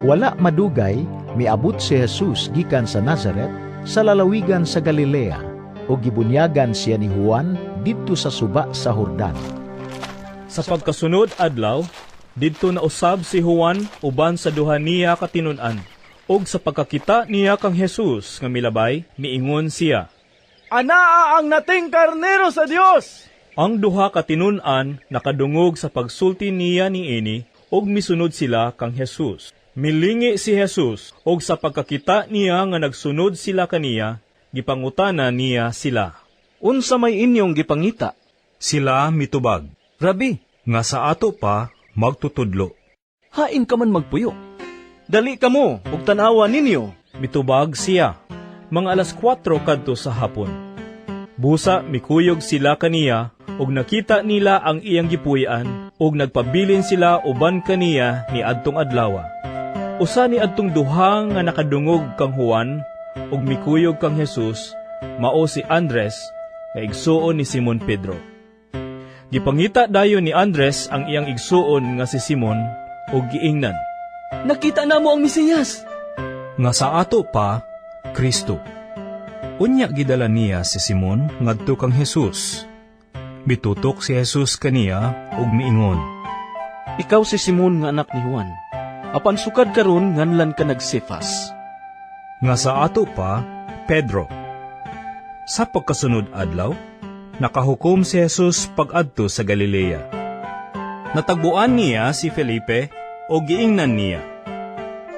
Wala madugay, miabot si Jesus gikan sa Nazaret sa lalawigan sa Galilea ug gibunyagan siya ni Juan didto sa suba sa Jordan. Sa pagkasunod adlaw, didto na usab si Juan uban sa duha niya ka tinun-an. Ug sa pagkakita niya kang Jesus nga milabay, miingon siya, "Anaa ang nating karnero sa Dios!" Ang duha ka tinun-an nakadungog sa pagsulti niya niini ug misunod sila kang Jesus. Milingi si Jesus ug sa pagkakita niya nga nagsunod sila kaniya, gipangutana niya sila. "Unsa may inyong gipangita?" Sila mitubag, "Rabi," nga sa ato pa magtutudlo. "Hain ka man magpuyo?" "Dali kamo ug tan-awa ninyo." Mitubag siya. Mga 4:00 kadto sa hapon. Busa mikuyog sila kaniya ug nakita nila ang iyang gipuy-an ug nagpabilin sila uban kaniya ni adtong adlaw. Usa ni adtong duha nga nakadungog kang Juan ug mikuyog kang Jesus mao si Andres nga igsuon ni Simon Pedro. Gipangita dayon ni Andres ang iyang igsuon nga si Simon ug giingnan, "Nakita namo ang Mesiyas." Nga sa ato pa, Kristo. Unya gidala niya si Simon ngadto kang Jesus. Mitutok si Jesus kaniya ug miingon, "Ikaw si Simon nga anak ni Juan. Apan sukad karon nganlan ka nag Cefas." Nga sa ato pa, Pedro. Sa pagkasunod adlaw, nakahukom si Jesus pag-adto sa Galilea. Natagbuan niya si Felipe ug giingnan niya,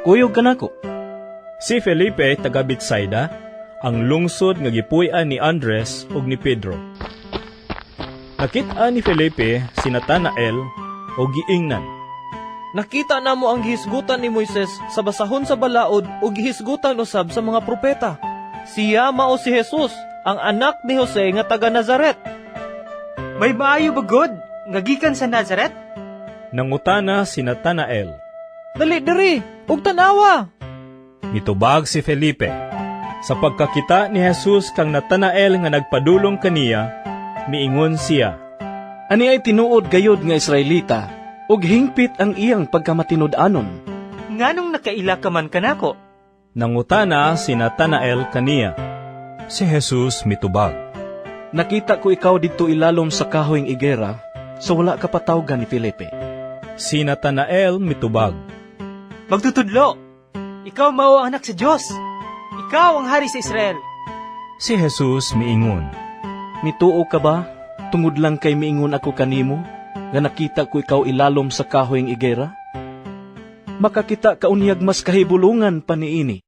"Kuyog kanako." Si Felipe taga Betsaida, ang lungsod nga gipuy-an ni Andres ug ni Pedro. Nakit-an ni Felipe si Natanael ug giingnan, "Nakita namo ang gihisgutan ni Moises sa basahon sa balaod ug gihisgutan usab sa mga propeta. Siya mao si Jesus, ang anak ni Jose nga taga Nazaret." "May maayo ba gud nga gikan sa Nazaret?" nangutana si Natanael. "Dali diri ug tan-awa." Mitubag si Felipe. Sa pagkakita ni Jesus kang Natanael nga nagpadulong kaniya, miingon siya, "Ani ay tinuod gayod nga Israelita ug hingpit ang iyang pagkamatinud-anon." "Nganong nakaila ka man kanako?" nangutana si Natanael kaniya. Si Jesus mitubag, "Nakita ko ikaw didto ilalom sa kahoyng igera sa wala ka pa tawga ni Felipe." Si Natanael mitubag, "Magtutudlo, ikaw mao ang anak sa Dios. Ikaw ang hari sa Israel." Si Jesus miingon, "Mituo ka ba tungod lang kay miingon ako kanimo nga nakita ko ikaw ilalom sa kahoyng igera? Makakita ka unyag mas kahibulungan pa niini."